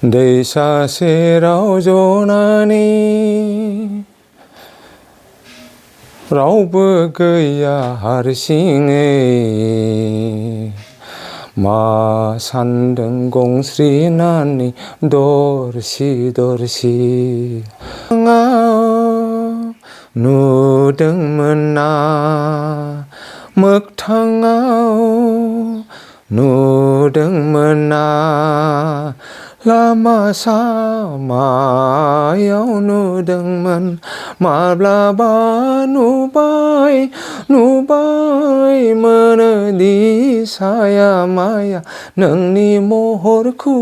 दैसा सेराव जनानै रावबो गैया हारसिङै मा सान्दों गंस्रिनानै दरसि दरसि नुदोंमोन ना मोगथाङाव नुदोंमोन ना लामा सामायाव नुदोंमोन माब्लाबा नुबायमोनदि साया माया नोंनि महरखौ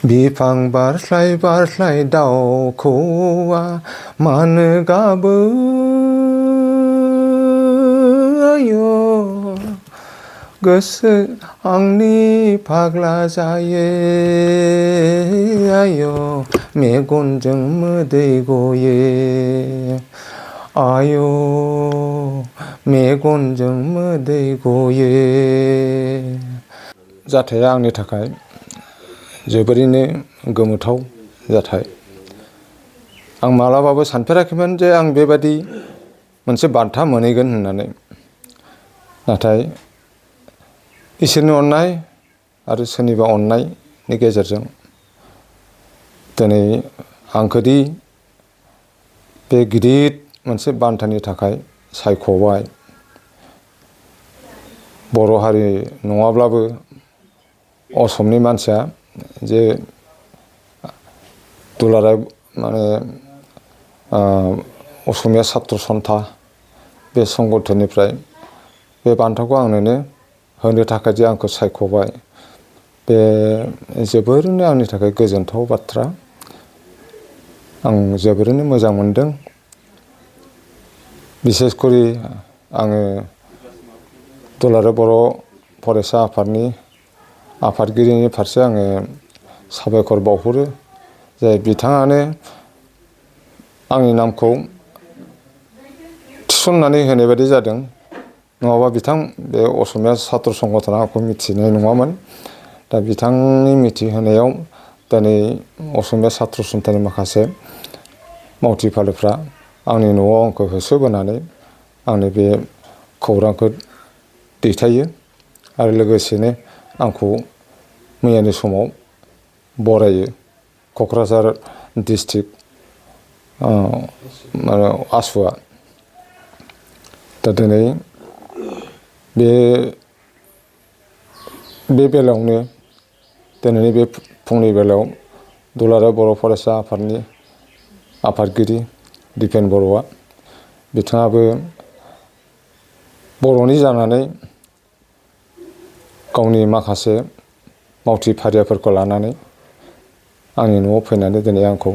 बिफां बारस्लाय बारस्लाय दाउखौआ मानो गाबो आय' गोसो आंनि फाग्ला जायो आय' मेगनजों मोदै गयो आय' मेगनजों मोदै गयो। जाथाया आंनि थाखाय जोबोरैनो गोमोथाव जाथाय। आं मालाबाबो सानफेराखैमोन जे आं बेबादि मोनसे बान्था मोनहैगोन होननानै। नाथाय इसोरनि अननाय आरो सोरनिबा अननायनि गेजेरजों दिनै आंखोदि बे गिदिर मोनसे बान्थानि थाखाय सायख'बाय। बर' हारि नङाब्लाबो असमनि मानसिया जे दुलाराय असमिया सात्र सन्था बे संगठननिफ्राय बे बान्थाखौ आंनोनो होनो थाखाय जे आंखौ सायख'बाय बे जोबोरैनो आंनि थाखाय गोजोनथाव बाथ्रा। आं जोबोरैनो मोजां मोनदों। बिसेसकरि आङो दुलाराय बर' फरायसा आफादनि आफादगिरिनि फारसे आङो साबायखर बावहरो जे बिथाङानो आंनि नामखौ थिसननानै होनाय बायदि जादों। नङाबा बिथां बे असमिया सात्र संगठना आंखौ मिथिनाय नङामोन। दा बिथांनि मिथिहोनायाव दिनै असमिया सात्र सन्थानि माखासे मावथि फालोफ्रा आंनि न'आव आंखौ होसोबोनानै आंनि बे खौरांखौ दैथायो आरो लोगोसेनो आंखौ मैयानि समाव बरायो क'क्राझार डिस्ट्रिक्ट आसुआ। दा दिनै बे बेलायावनो दिनैनि बे फुंनि बेलायाव दुलाराय बर' फरायसा आफादनि आफादगिरि दिपेन बर'आ बिथाङाबो बर'नि जानानै गावनि माखासे मावथि फारियाफोरखौ लानानै आंनि न'आव फैनानै दिनै आंखौ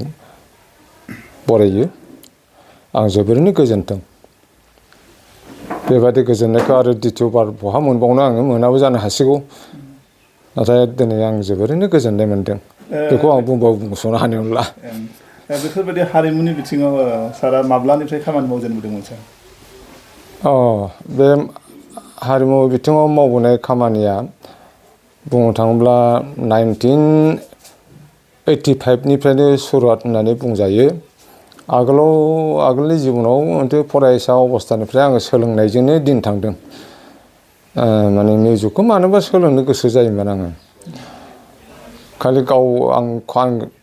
बरायो। आं जोबोरैनो गोजोनदों। बेबादि गोजोननायखौ आरो द्वितीयबार बहा मोनबावनो आङो मोनाबो जानो हासिगौ। नाथाय दिनै आं जोबोरैनो गोजोननाय मोनदों। बेखौ आं बुंबाबो बुंस'नो हानाय नंला। बेफोरबायदि हारिमुनि बिथिङाव सारा माब्लानिफ्राय खामानि मावजेनबोदोंमोन सार? बे हारिमु बिथिङाव मावबोनाय खामानिया बुंनो थाङोब्ला 1985निफ्रायनो सुरुवात होननानै बुंजायो। आगोलनि जिबनाव फरायसा अबस्थानिफ्राय आङो सोलोंनायजोंनो दिन थांदों। माने मिउजिकखौ मानोबा सोलोंनो गोसो जायोमोन आङो। खालि आं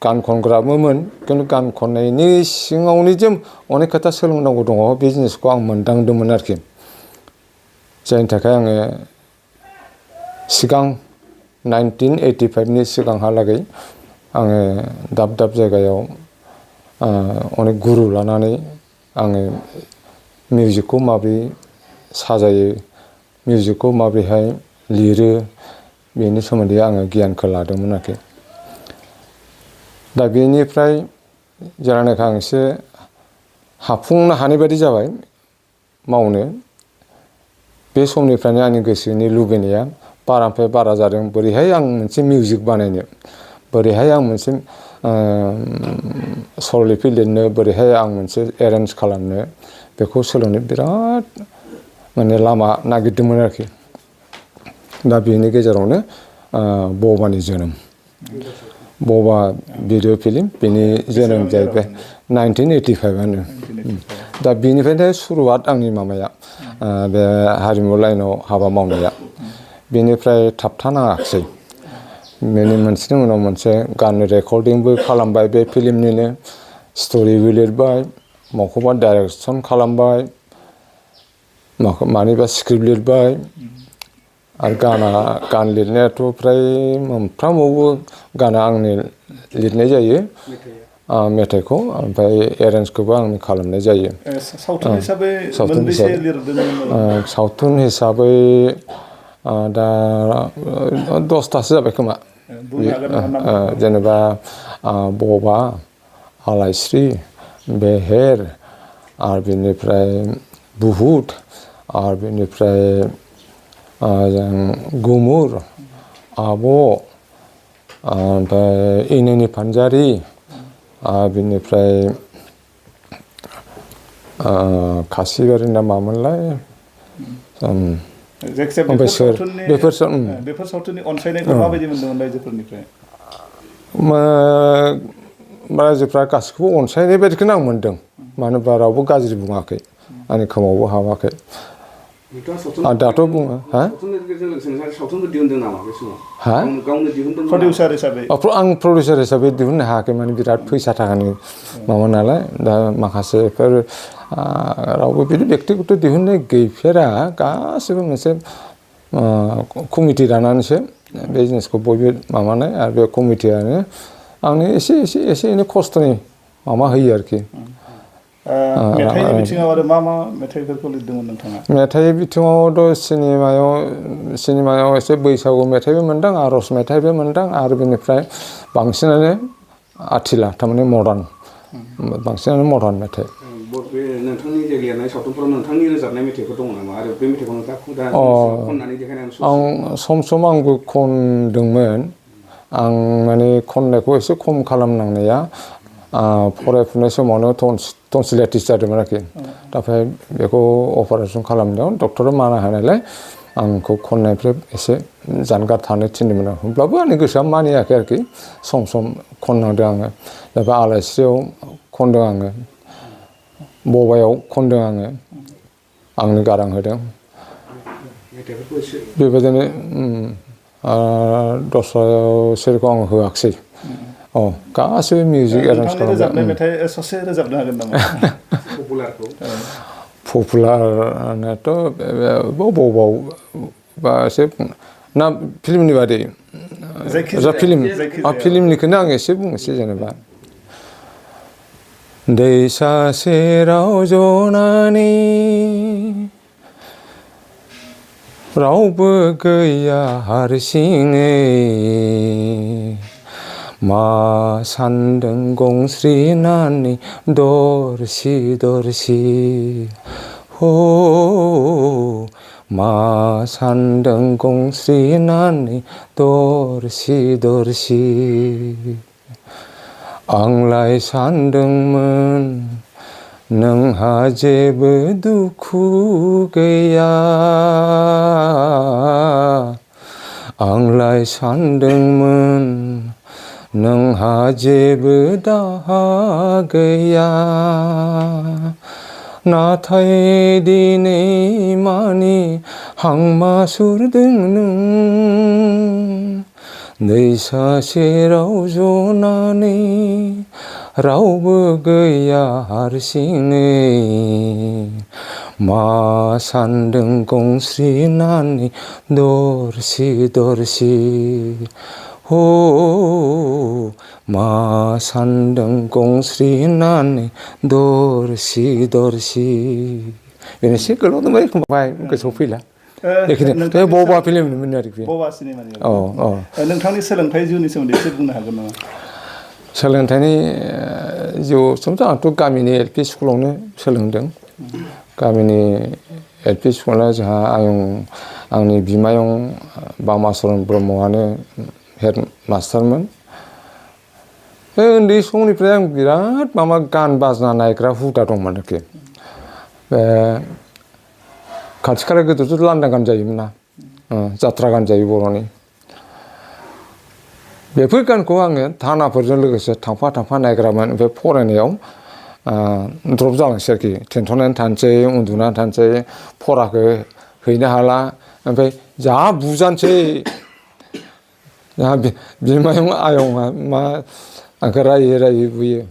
गान खनग्राबोमोन खिन्थु गान खननायनि सिङावनो जे अनेक खोथा सोलोंनांगौ दङ बे जिनिसखौ आं मोनदांदोंमोन आरोखि। जायनि थाखाय आङो सिगां 1985नि सिगांहालागै आङो दाब दाब जायगायाव अनेक गुरु लानानै आङो मिउजिकखौ माबोरै साजायो मिउजिकखौ माबोरैहाय लिरो बेनि सोमोन्दै आङो गियानखौ लादोंमोन आरोखि। दा बेनिफ्राय जेब्लानाखि आं एसे हाफुंनो हानाय बायदि जाबाय मावनो बे समनिफ्रायनो आंनि गोसोनि लुबैनाया बारानिफ्राय बारा जादों। बोरैहाय आं मोनसे मिउजिक बानायनो, बोरैहाय आं मोनसे स्वरलिपि लिरनो, बोरैहाय आं मोनसे एरेन्ज खालामनो बेखौ सोलोंनो बिराद माने लामा नागिरदोंमोन आरोखि। दा बेनि गेजेरावनो बबानि जोनोम। बबा भिडिअ फिल्म बेनि जोनोम जाहैबाय 1985आनो दा बेनिफ्रायनो सुरुवात आंनि माबाया बे हारिमु लाइनाव हाबा मावनाया बेनिफ्राय थाबथानाङाखिसै बेनि मोनसेनि उनाव मोनसे गान रेकर्डिंबो खालामबाय बे फिल्मनिनो स्ट'रिबो लिरबाय माखौबा डाइरेक्सन खालामबाय मानिबा स्क्रिप्ट लिरबाय आरो गान लिरनायाथ' फ्राय मोनफ्रामावबो गाना आंनि लिरनाय जायो मेथाइखौ ओमफ्राय एरेन्जखौबो आंनो खालामनाय जायो सावथुन हिसाबै मोनबेसे लिरदोंमोन सावथुन हिसाबै दा 10थासो जाबाय खोमा जेनेबा बबा आलायस्रि बेहेर आरो बेनिफ्राय बुहुत आरो बेनिफ्राय गुमुर आब' ओमफ्राय इनायनि फानजारि बिनिफ्राय खासिबारि ना मामोनलाय बेफोर सावथुननि अनसायनायखौ माबायदि मोनदोंमोन रायजोफोरनिफ्राय रायजोफ्रा गासिखौबो अनसायनाय बायदिखौनो आं मोनदों मानो होनबा रावबो गाज्रि बुङाखै आंनि खोमावबो हाबाखै दाथ' बुङो सावथुनबो दिहुनदों नामा बे समाव गावनो दिहुनदों प्रडिउसार हिसाबै आं प्रडिउसार हिसाबै दिहुननो हायाखै माने बिराद फैसा थाखानि माबा नालाय दा माखासेफोर रावबो बिदि बेक्तिगत दिहुननाय गैफेरा गासिबो मोनसे कमिटि दानानैसो बे जिनिसखौ बयबो माबानाय आरो बे कमिटियानो आंनो एसे एनै खस्थ'नि माबा होयो आरोखि मेथाइनि बिथिङाव आरो मा मेथाइफोरखौ लिरदोंमोन नोंथाङा मेथाइ बिथिङावथ' सिनेमायाव एसे बैसागु मेथाइबो मोनदों आर'ज मेथाइबो मोनदों आरो बेनिफ्राय बांसिनानो आथिला थारमाने बांसिनानो मडार्न मेथाइ बे नोंथांनि जे लिरनाय सावथुनफोराव नोंथांनि रोजाबनाय मेथाइफोर दङ नामा आरो बे मेथाइखौ नोंथाङा खननानै देखायनानै आं सम आंबो खनदोंमोन आं माने खननायखौ एसे खम खालामनांनाया फरायफुनाय समावनो टन्सिलाइटिस जादोंमोन आरोखि ओमफ्राय बेखौ अपारेसन खालामनायाव डक्टरा माना होनायलाय आंखौ खननायनिफ्राय एसे जानगार थानो थिनदोंमोन आरो होमब्लाबो आंनि गोसोआ मानियाखै आरोखि सम खननांदों आङो दा बे आलायस्रियाव खनदों आङो बबायाव खनदों आङो आंनो गारां होदों बेबायदिनो दस्रायाव सोरखौ आं होआखिसै गासिबो मिउजिक एरेन्ज खालामनाय मेथाइ ससे रोजाबनो हागोन नामा पपुलारनाथ' बबाव बा एसे ना फिल्मनि बादै फिल्मनिखौनो आं एसे बुंनोसै जेनेबा दैसा सेराव जनानै रावबो गैया हारसिङै मा सान्दों गंस्रिनानै दरसि मा सान्दों गंस्रिनानै दरसि आंलाय सान्दोंमोन नोंहा जेबो दुखु गैया आंलाय सान्दोंमोन नोंहा जेबो दाहा गैया नाथाय दिनै मानि हांमा सुरदों नों दैसा सेराव जनानै रावबो गैया हारसिङै मा सान्दों गंस्रिनानै दरसि मा सान्दों गंस्रिनानै दरसि बेनोसै गोलाव दंबाय एखमबा गोसोआव फैला बबा फिल्ममोन आरोखि बबा सिनेमानि नोंथांनि सोलोंथाइ जिउनि सोमोन्दै एसे बुंनो हागोन नामा सोलोंथाइनि जिउआव आंथ' गामिनि LP स्कुलावनो सोलोंदों गामिनि LP स्कुलाव जोंहा आंनि बिमायं बामाचरन ब्रह्मआनो हेड मास्टारमोन उन्दै समनिफ्राय आं बिराद गान बाजना नायग्रा हुदा दंमोन आरोखि बे खाथि खाला गोदोथ' लांदां गान जायोमोन ना जात्रा गान जायो बर'नि बेफोर गानखौ आङो थानाफोरजों लोगोसे थांफा नायग्रामोन ओमफ्राय फरायनायाव द्रप जालांसै आरोखि टेनसनानो थानोसै उन्दुनानै थानोसै फराखौ हैनो हाला ओमफ्राय जा बुजानोसै जोंहा बिमायं आयंआ मा आंखौ रायै बुयो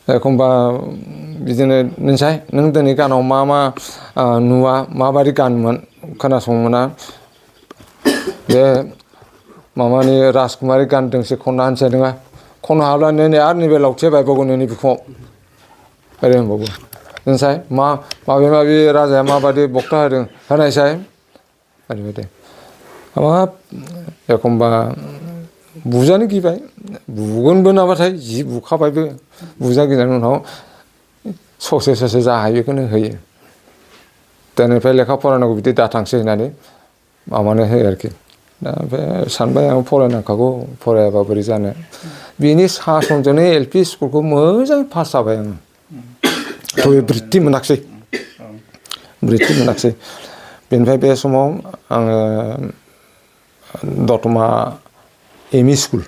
एखमबा बिदिनो नोंसाय नों दिनै गानाव मा नुवा माबायदि गानमोन खोनासंमोना बे माबानि राजकुमारि गान दोंसे खनना होनोसै नोङा खननो हाब्ला नों आरो नैबे लावथिया बायबावगोन नोंनि बिखुङाव ओरै होनबावो नोंसाय माबे राजाया माबायदि बक्ता होदों होनायसाय ओरैबायदि हाबाब एखमबा बुजानो गिबाय बुगोनबो नामाथाय जि बुखाबायबो बुजा गिनायनि उनाव ससे जा हायो बेखौनो होयो दिनैनिफ्राय लेखा फरायनांगौ बिदि दाथांसै होननानै माबानो होयो आरोखि दा ओमफ्राय सानबाय आं फरायनांखागौ फरायाबा बोरै जानो बिनि सासनजोंनो LP स्कुलखौ मोजाङै पास जाबाय आङो थेवबो बृत्ति मोनाखिसै बेनिफ्राय बे समाव आङो दतमा ME स्कुल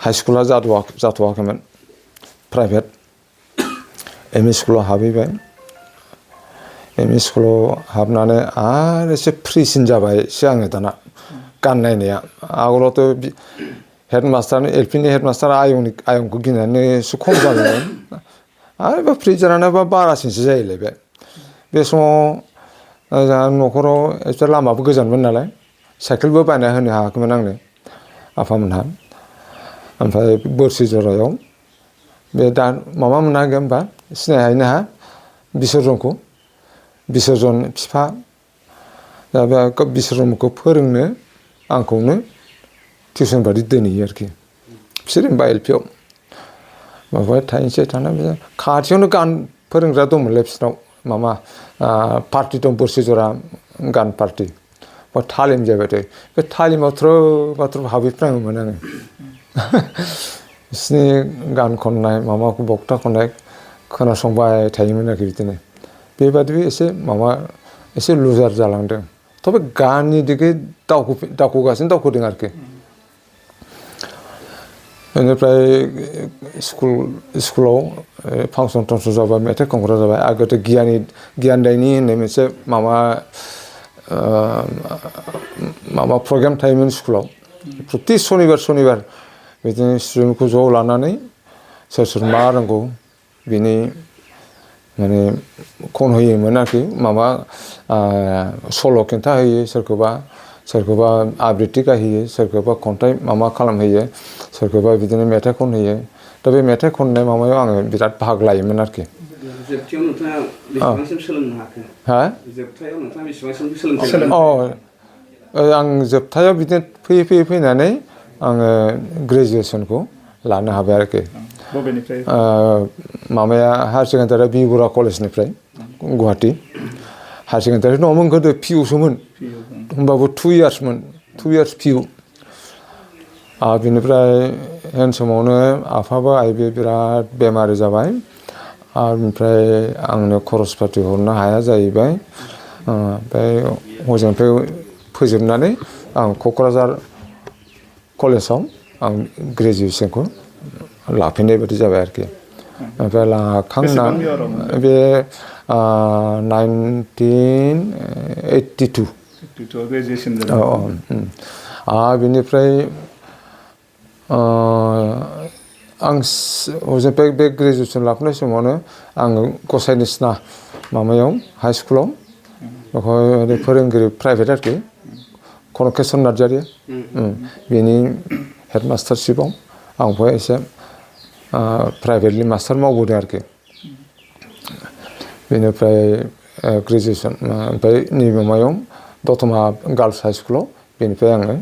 हाइ स्कुला जाथ'वाखैमोन प्राइभेट ME स्कुलाव हाबहैबाय ME स्कुलाव हाबनानै आरो एसे फ्रिसिन जाबायसो आङो दाना गान नायनाया आगोलावथ' हेडमास्टारनि LPनि हेडमास्टारा आयंखौ गिनानै एसे खम जाबायमोन आरो फ्रि जानानै बारासिनसो जाहैलायबाय बे समाव जोंहा न'खराव एसे लामाबो गोजानमोन नालाय साइकेलबो बायना होनो हायाखैमोन आंनो आफामोनहा ओमफ्राय बोरसि जरायाव बे दा माबा मोना गैया होमबा सिनायहाय नोहा बिसर्जन बिफा दा बे बिसर्जनखौ फोरोंनो आंखौनो टिउसन बादि दोनहैयो आरोखि बिसोर होनबा LPआव माबा थाहैनोसै थाना खाथियावनो गान फोरोंग्रा दंमोनलै बिसोरनाव माबा पार्टि दं बोरसि जरा गान पार्टि बा तालिम जाबाय बे तालिमाव थ्रोब हाबहैफ्राङोमोन आङो बिसोरनि गान खननाय माबाखौ बक्ता खननाय खोनासंबाय थायोमोन आरोखि बिदिनो बेबादिबो एसे लुजार जालांदों थेवबो गाननि दिगै दावखोदों आरोखि बेनिफ्राय स्कुलाव फांसन थांसन जाबाय मेथाइ खनग्रा जाबाय आगोलथ' गियान दायनि होननाय मोनसे माबा प्रग्राम थायोमोन स्कुलाव प्रति सनिबार बिदिनो स्टुडेन्टखौ ज' लानानै सोर मा रोंगौ बिनि माने खनहोयोमोन आरोखि माबा सल' खिन्थाहोयो सोरखौबा आबृत्ति गायहोयो सोरखौबा खन्थाइ माबा खालामहोयो सोरखौबा बिदिनो मेथाइ खनहोयो दा बे मेथाइ खननाय माबायाव आङो बिराद बाहागो लायोमोन आरोखि जोबथियाव नोंथाङा बेसेबांसिम सोलोंनो हाखो हा जोबथायाव नोंथाङा बेसेबांसिम सोलोंथाइ आं जोबथायाव बिदिनो फैनानै आङो ग्रेजुवेसनखौ लानो हाबाय आरोखि बबेनिफ्राय माबाया हायार सेकेन्डारिया बि बरुवा कलेजनिफ्राय गुवाहाटि हायार सेकेन्डारि नङामोन गोदो PUसोमोन होमबाबो 2 इयार्स PU बिनिफ्राय हेन समावनो आफाबो आइबो बिराद बेमारि जाबाय ओमफ्राय आंनो खरस पाति हरनो हाया जाहैबाय ओमफ्राय हजोंनिफ्राय फोजोबनानै आं क'क्राझार कलेजाव आं ग्रेजुवेसनखौ लाफैनाय बायदि जाबाय आरोखि ओमफ्राय लाखांनानै बे 1982 ग्रेजुवेसन बिनिफ्राय आं हजोंनिफ्राय बे ग्रेजुवेसन लाफैनाय समावनो आङो गसाइनिसिना माबायाव हाइ स्कुलाव बेवहाय फोरोंगिरि प्राइभेट आरोखि कनकेसन नार्जारि बेनि हेडमास्टारशिपआव आं बेवहाय एसे प्राइभेटलि मास्टार मावबोदों आरोखि बेनिफ्राय ग्रेजुवेसन ओमफ्राय नैबे माबायाव दतमा गार्लस हाइ स्कुलाव बेनिफ्राय आङो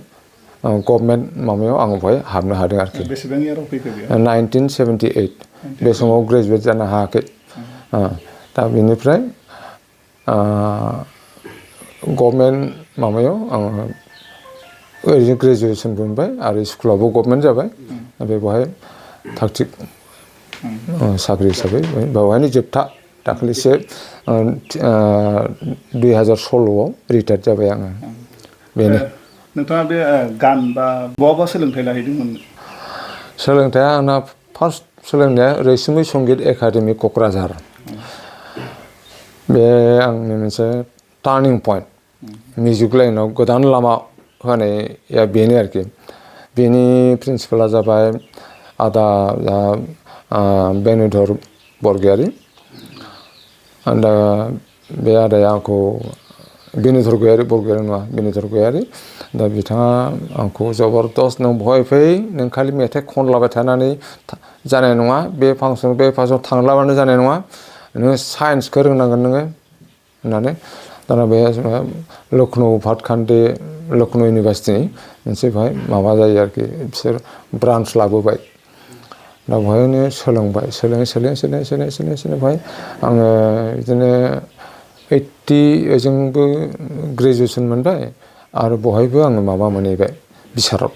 गभर्नमेन्ट माबायाव आं बेवहाय हाबनो हादों आरोखि बेसेबां इयाराव फैखो बेयो 1978 बे समाव ग्रेजुवेट जानो हायाखै दा बेनिफ्राय गभर्नमेन्ट माबायाव आङो ओरैनो ग्रेजुवेसनबो मोनबाय आरो स्कुलावबो गभर्नमेन्ट जाबाय ओमफ्राय बेवहाय थाग-थिग साख्रि हिसाबै बेवहायनो जोबथा दाखालिसो 2016आव रिटायार्ड जाबाय आङो बेनो नोंथाङा बे गान बा बहाबा सोलोंथाइ लाहैदोंमोन? सोलोंथाइया आंना फार्स्ट सोलोंनाया रैसुमै संगित एकाडेमि क'क्राझार बे आंनि मोनसे टार्निं पइन्ट मिउजिक लाइनाव गोदान लामा होनाया बेनो आरोखि बेनि प्रिन्सिपाला जाबाय आदा बेनुधर बरगयारी दा बे आदाया आंखौ बेनुधर बरगयारी नङा बेनुधर गयारी दा बिथाङा आंखौ जबरदस्त नों बहाय फै नों खालि मेथाइ खनलाबाय थानानै जानाय नङा बे फांसनाव थांलाबानो जानाय नङा नोङो साइन्सखौ रोंनांगोन नोङो होननानै दाना बे लखनौ भातखान्डे लखनौ इउनिभारसिटिनि मोनसे बेहाय माबा जायो आरोखि बिसोर ब्रान्स लाबोबाय दा बेवहायनो सोलोंबाय सोलोङै बेहाय आङो बिदिनो 80 ओजोंबो ग्रेजुवेसन मोनबाय आरो बहायबो आङो माबा मोनहैबाय बिसारत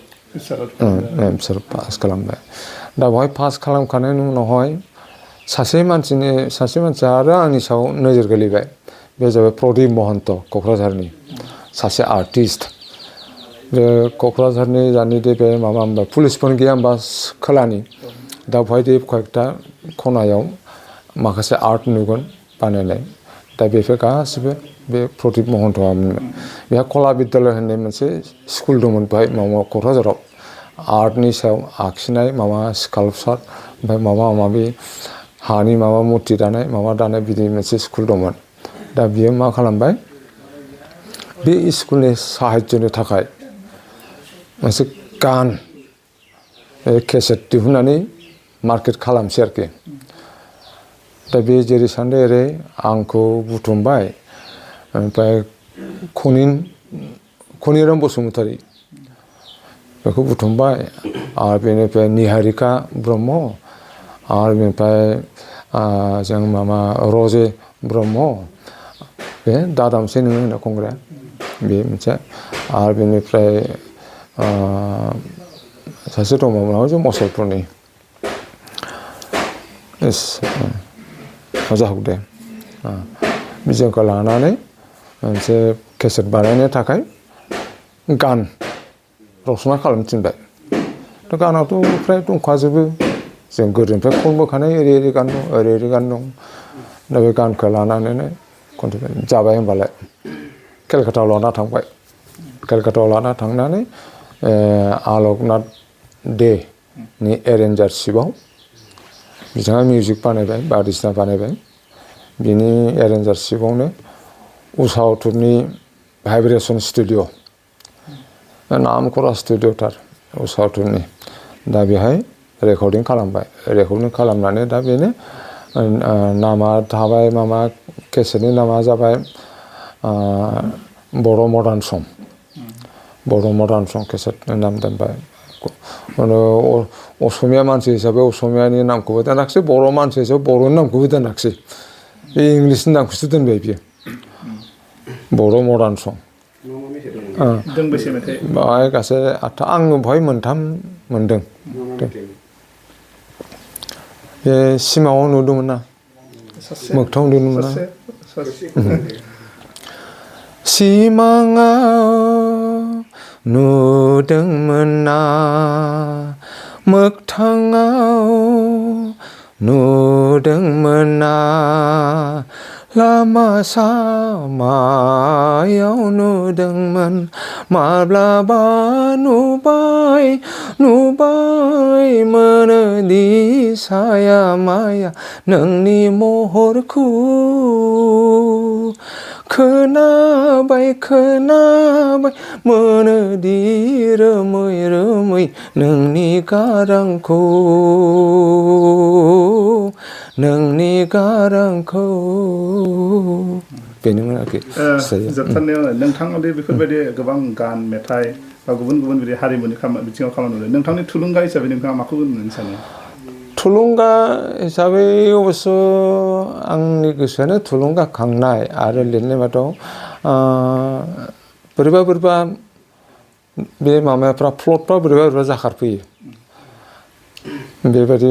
पास खालामबाय दा बेवहाय पास खालामखांनायनि उनावहाय सासे मानसिया आरो आंनि सायाव नोजोर गोलैबाय बे जाबाय प्रदीप महन्त क'क्राझारनि सासे आर्टिस्ट बे क'क्राझारनि दानि बे माबा होनबा पुलिसफोर गैया होनबा खोलानि दा बेवहाय कয়েকটা खनायाव माखासे आर्ट नुगोन बानायनाय दा बेफोर गासिबो बे प्रदीप महन्तआमोन बेहा कला बिद्यालय होननाय मोनसे स्कुल दंमोन बेहाय माबा क'क्राझाराव आर्टनि सायाव आखिनाय माबा स्काल्पचार ओमफ्राय माबा माबि हानि माबा मुर्ति दानाय माबा दानाय बिदि मोनसे स्कुल दंमोन दा बियो मा खालामबाय बे स्कुलनि साहायज्यनि थाखाय मोनसे गान केसेट दिहुननानै मार्केट खालामसै आरोखि दा बे जेरै सानदों ओरै आंखौ बुथुमबाय ओमफ्राय खनिराम बसुमतारी बेखौ बुथुमबाय आरो बेनिफ्राय निहारिका ब्रह्म आरो बेनिफ्राय जों माबा रजे ब्रह्म बे दादामसै नोङो होनो खुंग्राया बे मोनसे आरो बेनिफ्राय सासे दंबावो जों मसलपुरनि जाहग दे जोंखौ लानानै मोनसे केसेट बानायनो थाखाय गान रचना खालामनो थिनबाय दा गानाथ' फ्राय दंखाजोबो जों गोदोनिफ्राय खनबोखानाय ओरै गान दं ओरै गान दं दा बे गानखौ लानानैनो खनथिबाय जाबाय होनबालाय केलकाटायाव लाना थांबाय केलकाटायाव लाना थांनानै आलकनाथ देनि एरेन्जारशिपआव बिथाङा मिउजिक बानायबाय बायदिसिना बानायबाय बिनि एरेन्जारशिपआवनो उषा उत्थुपनि भाइब्रेसन स्टुडिअ नामखरा स्टुडिअथार उषा उत्थुपनि दा बेहाय रेकर्डिं खालामबाय रेकर्डिं खालामनानै दा बेनो नामा थाबाय मामा केसेटनि नामा जाबाय बर' मडार्न सं केसेटनि नाम दोनबाय असमिया मानसि हिसाबै असमियानि नामखौबो दोनाखिसै बर' मानसि हिसाबै बर'नि नामखौबो दोनाखिसै बे इंलिसनि नामखौसो दोनबाय बियो बर' मडार्न सं बाहाय गासै 8 आंनो बेवहाय 3 मोनदों बे सिमाङाव नुदोंमोन ना मोगथाङाव नुदोंमोन ना सिमाङाव नुदोंमोन ना मोगथाङाव नुदोंमोन ना लामा सामायाव नुदोंमोन माब्लाबा नुबायमोनदि साया माया नोंनि महरखौ खोनाबाय मोनोदि रोमै नोंनि गारांखौ बेनोमोन आरोखि जोबथारनायाव नोंथाङा बेफोरबायदि गोबां गान मेथाइ बा गुबुन बिदि हारिमुनि बिथिङाव खामानि मावदों नोंथांनि थुलुंगा हिसाबै नोंथाङा माखौ होननानै सानो थुलुंगा हिसाबै अबस्स' आंनि गोसोआनो थुलुंगाखांनाय आरो लिरनाय मादाव बोरैबा बे माबाफ्रा प्लटफ्रा बोरैबा जाखारफैयो बेबायदि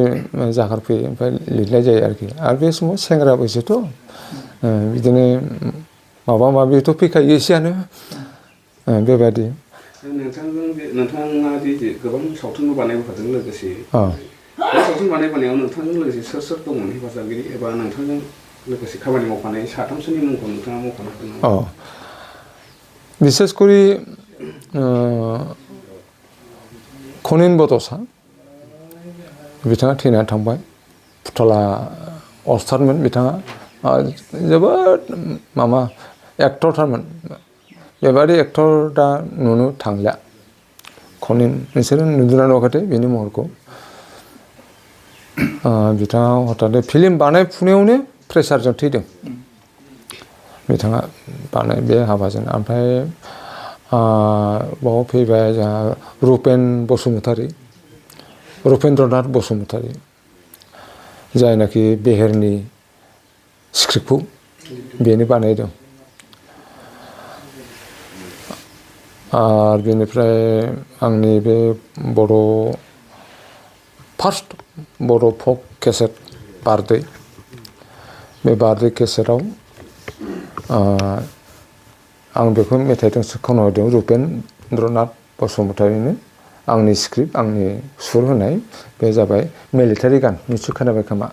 जाखारफैयो ओमफ्राय लिरनाय जायो आरोखि आरो बे समाव सेंग्रा बैसोथ' बिदिनो माबा माबिथ' फैखायो एसेयानो बेबायदि नोंथाङा दि गोबां सावथुनबो बानायबोखादों लोगोसे अ बे सावथुन बानायबोनायाव नोंथांजों लोगोसे सोर दंमोन हेफाजाबगिरि एबा नोंथांजों लोगोसे खामानि मावफानाय साथामसोनि मुंखौ नोंथाङा मख'नो हागोन नामा? बिसेस करि खनिन बड'सा बिथाङा थैनानै थांबाय फुथाला अस्तादमोन बिथाङा जोबोद माबा एक्टरथारमोन बेबादि एक्टर दा नुनो थांलिया खनिन नोंसोरो नुदोंना नुवाखैथाय बेनि महरखौ बिथाङा हथादे फिल्म बानायफुनायावनो प्रेसारजों थैदों बिथाङा बे हाबाजों ओमफ्राय बाव फैबाय जोंहा रुपेन बसुमतारी रुपेन्द्रनाथ बसुमतारी जायनाखि बेहेरनि स्क्रिप्टखौ बेनो बानायदों आरो बेनिफ्राय आंनि बे बर' फार्स्ट बर' फक केसेट बारदै बे बारदै केसेटआव आं बेखौ मेथाइ दोंसे खनहोदों रुपेन्द्रनाथ बसुमतारीनो आंनि स्क्रिप्ट आंनि सुर होनाय बे जाबाय मिलिटारि गान निस्सय खोनाबाय खोमा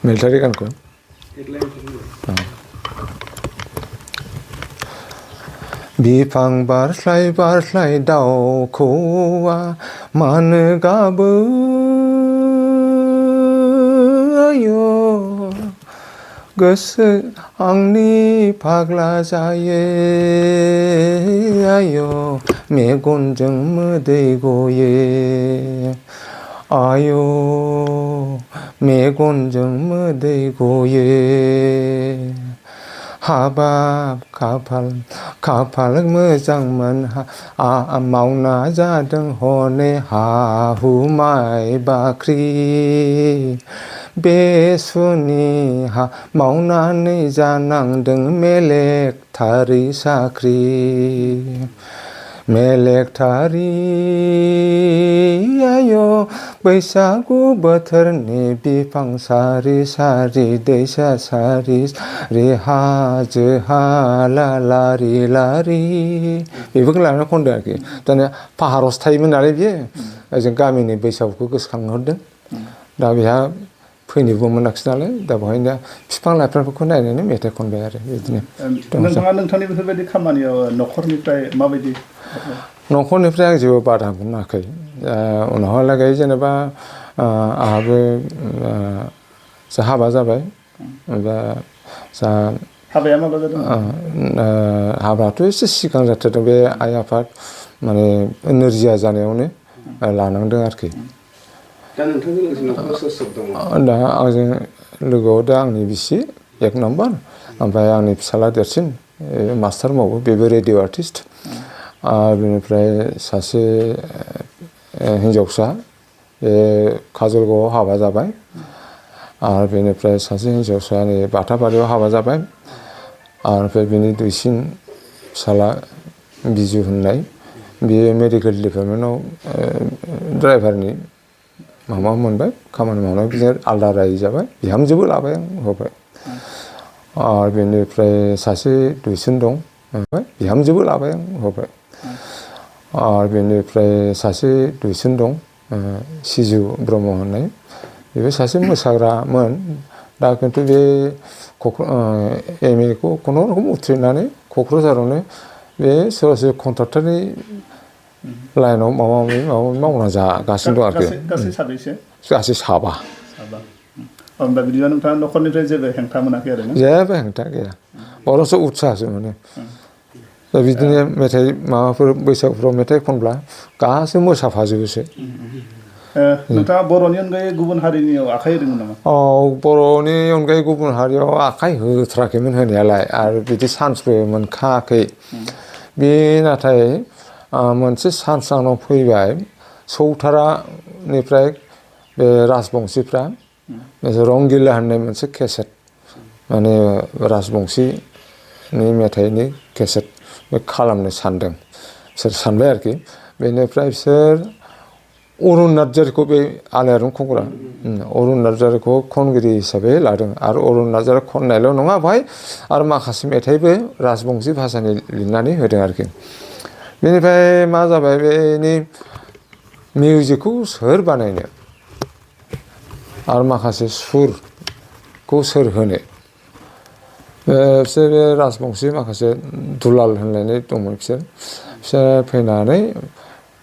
मिलिटारि गानखौ बिफां बारस्लाय दाउखौआ मानो गाबो आयो गोसो आंनि फाग्ला जायो आयो मेगनजों मोदै गयो आयो मेगनजों मोदै गयो हाबाब खाफाल मोजांमोन मावना जादों हनै हाहु माइ बाख्रि बेसुनि मावनानै जानांदों मेलेकथारि साख्रि मेलेकथारि आयो बैसागु बोथोरनि बिफां सारि दैसा सारि हाजो हाला लारि बेफोरखौ लानानै खनदों आरोखि दानिया पाहारावसो थायोमोन नालाय बियो ओजों गामिनि बैसागुखौ गोसोखांहरदों दा बेहा फैनोबो मोनाखिसै नालाय दा बेवहायनो बिफां लाइफांफोरखौ नायनानै मेथाइ खनबाय आरो बिदिनो नोंथाङा नोंथांनि बेफोरबायदि खामानियाव न'खरनिफ्राय माबायदि न'खरनिफ्राय आं जेबो बादा मोनाखै उनावहालागै जेनेबा आंहाबो हाबा जाबाय दा हाबाया माबा जादों हाबायाथ' एसे सिगां जाथारदों बे आइ आफा माने नोरजिया जानायावनो लानांदों आरोखि दा नोंथांजों लोगोसे न'खराव सोर दङ दा आंजों लोगोआव दा आंनि बिसि 1 नाम्बार ओमफ्राय आंनि फिसाला देरसिन मास्टार मावो बेबो रेडिअ आर्टिस्ट बेनिफ्राय सासे हिन्जावसा बे काजलगावआव हाबा जाबाय आरो बेनिफ्राय सासे हिन्जावसा नै बाथाबारियाव हाबा जाबाय आरो बेनि दुइसिन फिसाला बिजु होननाय बियो मेडिकेल डिपार्टमेन्टआव ड्राइभारनि माबा मोनबाय खामानि मावनाय बिदिनो आलादा रायजो जाबाय बिहामजोबो लाबाय आं होबाय आरो बेनिफ्राय सासे दुइसिन दं ओमफ्राय बिहामजोबो लाबाय आं होबाय आरो बेनिफ्राय सासे दुइसिन दं सिजु ब्रह्म होननाय बेबो सासे मोसाग्रामोन दा खिन्थु बे MA खौ खुनुरखम उथ्रिनानै क'क्राझारावनो बे सोरबा कन्ट्राक्टरनि लाइनाव माबा माबि मावना जागासिनो दं आरोखि गासै साबैसे गासै साबा होमबा बिदिबा नोंथाङा न'खरनिफ्राय जेबो हेंथा मोनाखै आरो जेबो हेंथा गैया बर'सो उत्साहसो मोनो दा बिदिनो मेथाइ माबाफोर बैसागुफ्राव मेथाइ खनब्ला गासैबो मोसाफाजोबोसो नोंथाङा बर'नि अनगायै गुबुन हारिनियाव आखाइ होदोंमोन नामा बर'नि अनगायै गुबुन हारियाव आखाइ होथाराखैमोन होनायालाय आरो बिदि चान्सबो मोनखायाखै बे नाथाय मोनसे चान्स आंनाव फैबाय सौथारानिफ्राय बे राजबंसिफ्रा रंगिला होननाय मोनसे केसेट माने राजबंसिनि मेथाइनि केसेट बे खालामनो सानदों बिसोर सानबाय आरोखि बेनिफ्राय बिसोर अरुण नार्जारिखौ बे आलायारन खनग्रा अरुण नार्जारिखौ खनगिरि हिसाबै लादों आरो अरुण नार्जारि खननायल' नङा बेहाय आरो माखासे मेथाइबो राजबंशी भाषानि लिरनानै होदों आरोखि बेनिफ्राय मा जाबाय बेनि मिउजिकखौ सोर बानायनो आरो माखासे सुरखौ सोर होनो बिसोरो राजबंशी माखासे दुलाल होनलायनाय दंमोन बिसोर फैनानै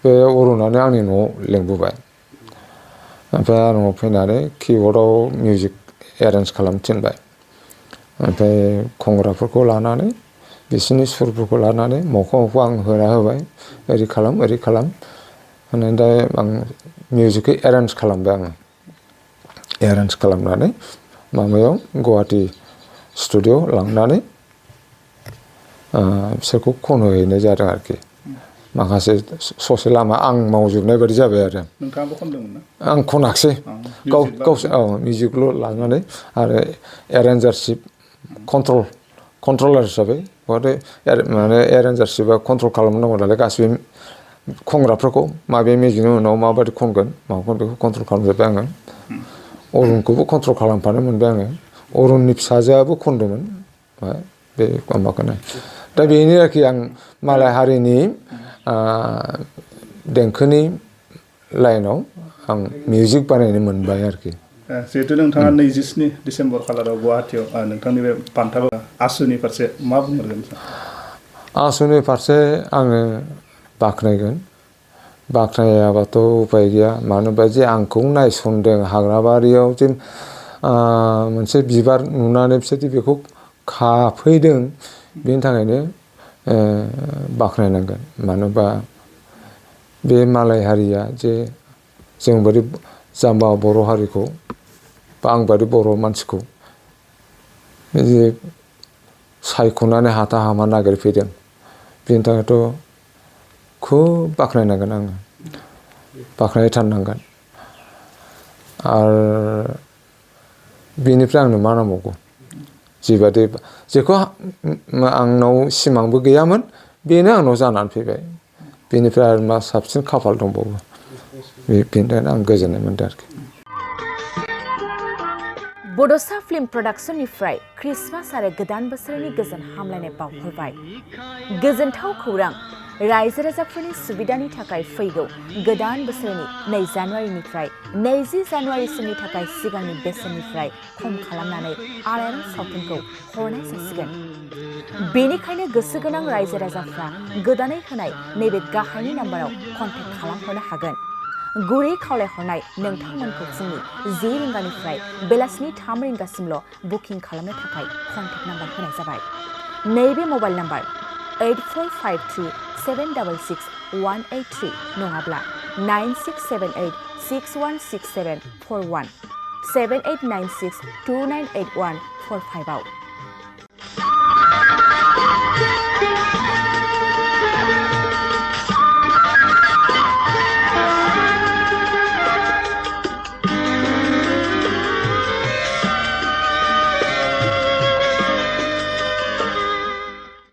बे अरुणानो आंनि न'आव लेंबोबाय ओमफ्राय आं न'आव फैनानै किबर्डआव मिउजिक एरेन्ज खालामनो थिनबाय ओमफ्राय खनग्राफोरखौ लानानै बिसोरनि सुरफोरखौ लानानै मख'आं होना होबाय ओरै खालाम होननानै दा आं मिउजिकखौ एरेन्ज खालामबाय आङो एरेन्ज खालामनानै माबायाव गुवाहाटि स्टुडिअ लांनानै बिसोरखौ खनहोहैनाय जादों आरोखि माखासे ससे लामा आं मावजोबनाय बायदि जाबाय आरो नोंथाङाबो खनदोंमोन ना आं खनाखसै गावसोर मिउजिकल' लानानै आरो एरेन्जारशिप कन्ट्रलार हिसाबै माने एरेन्जारशिपआ कन्ट्रल खालामनांगौ नालाय गासिबो खनग्राफोरखौ माबे मिउजिकनि उनाव माबायदि खनगोन माबाखौ बेखौ कन्ट्रल खालामजोब्बाय आङो अरुणखौबो कन्ट्रल खालामफानो मोनबाय आङो अरुणनि फिसाजोआबो खनदोंमोन बे माबाखौनो दा बेनो आरोखि आं मालाय हारिनि देंखोनि लाइनाव आं मिउजिक बानायनो मोनबाय आरोखि जिहेतु नोंथाङा 27 डिसेम्बर खालाराव गुवाहाटियाव नोंथांनि बे बान्था आसुनि फारसे मा बुंहरगोन आसुनि फारसे आङो बाख्नायगोन बाख्नायाबाथ' उपाय गैया मानो होनबा जे आंखौ नायसनदों हाग्राबारियाव जे मोनसे बिबार नुनानै बिसोरदि बेखौ खाफैदों बेनि थाखायनो बाख्नायनांगोन मानो होनबा बे मालाय हारिया जे जोंबादि जाम्बा बर' हारिखौ बा आंबादि बर' मानसिखौ जे सायख'नानै हाथा हामा नागिरफैदों बेनि थाखायथ' खुब बाख्नायनांगोन आङो बाख्नायथारनांगोन आरो बेनिफ्राय आंनो मा नांबावगौ जिबादि जेखौ आंनाव सिमांबो गैयामोन बेनो आंनाव जानानै फैबाय बेनिफ्राय आरो मा साबसिन खाफाल दंबावो बेनि थाखायनो आं गोजोननाय मोनदों आरोखि बड'सा फिल्म प्रडाक्शननिफ्राय क्रिसमास आरो गोदान बोसोरनि गोजोन हामलायनाय बावहरबाय गोजोनथाव खौरां रायजो राजाफोरनि सुबिदानि थाखाय फैगौ गोदान बोसोरनि 2 जानुवारिनिफ्राय 20 जानुवारिसिमनि थाखाय सिगांनि बेसेननिफ्राय खम खालामनानै आलायारन सावथुनखौ हरनाय जासिगोन बेनिखायनो गोसो गोनां रायजो राजाफ्रा गोदानै होनाय नैबे गाहायनि नाम्बाराव कन्टेक्ट खालामहरनो हागोन गुरै खावलायहरनाय नोंथांमोनखौ फुंनि 10 रिंगानिफ्राय बेलासिनि 3 रिंगासिमल' बुकिं खालामनो थाखाय कन्टेक्ट नाम्बार होनाय जाबाय नैबे मबाइल नाम्बार 8453766183 नङाब्ला 9678616741 7896298145 आव